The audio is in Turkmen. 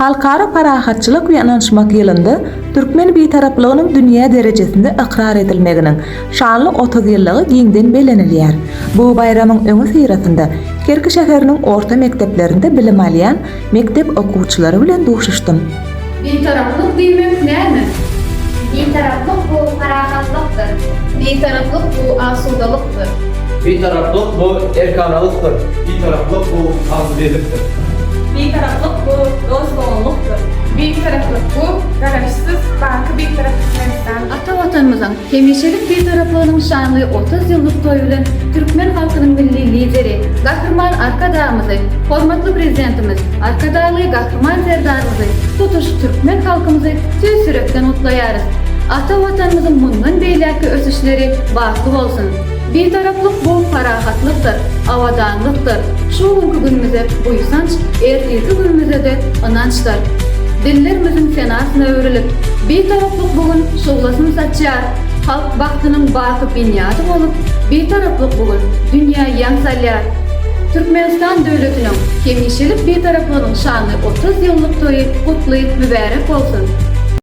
Halkara parahatçylyk we ynanyşmak ýylynda türkmen Bitaraplygynyň dünýä derejesinde ykrar edilmeginiň şanly 30 ýyllygy giňden bellenilýär. Bu baýramyň öňüsyrasynda Kerki şäheriniň orta mekdeplerinde bilim alýan mekdep okuwçylary bilen duşuşdym. Bitaraplyk diýmek näme? Bitaraplyk bu parahatlykdyr. Bitaraplyk bu asudalykdyr. Bitaraplyk bu erkanalykdyr. Bitaraplyk bu agzybirlikdir. Bitaraplyk bu dost-doganlykdyr. Bitaraplyk bu Garaşsyz, baky Bitarap Türkmenistandyr. Ata Watanymyzyň hemişelik Bitaraplygynyň şanly 30 ýyllyk toýy bilen türkmen halkynyň Milli Lideri Gahryman Arkadagymyzy, hormatly Prezidentimiz Arkadagly Gahryman Serdarymyzy, tutuş türkmen halkymyzy tüýs ýürekden gutlaýarys. Ata Watanymyzyň mundan beýläkki ösüşleri bagtly bolsun! Bitaraplyk bu parahatlykdyr, abadanlykdyr, şu günki günümize buýsanç, ertirki günümize-de ynançdyr. Dillerimiziň senasyna öwrülip, Bitaraplyk bu gün şuglasyny saçýar. Halk bagtynyň baky binýady bolup, Bitaraplyk bu gün dünýä ýaň salýar. Türkmenistan döwletiniň hemişelik Bitaraplygynyň şanly 30 ýyllyk toýy gutly mübärek bolsun!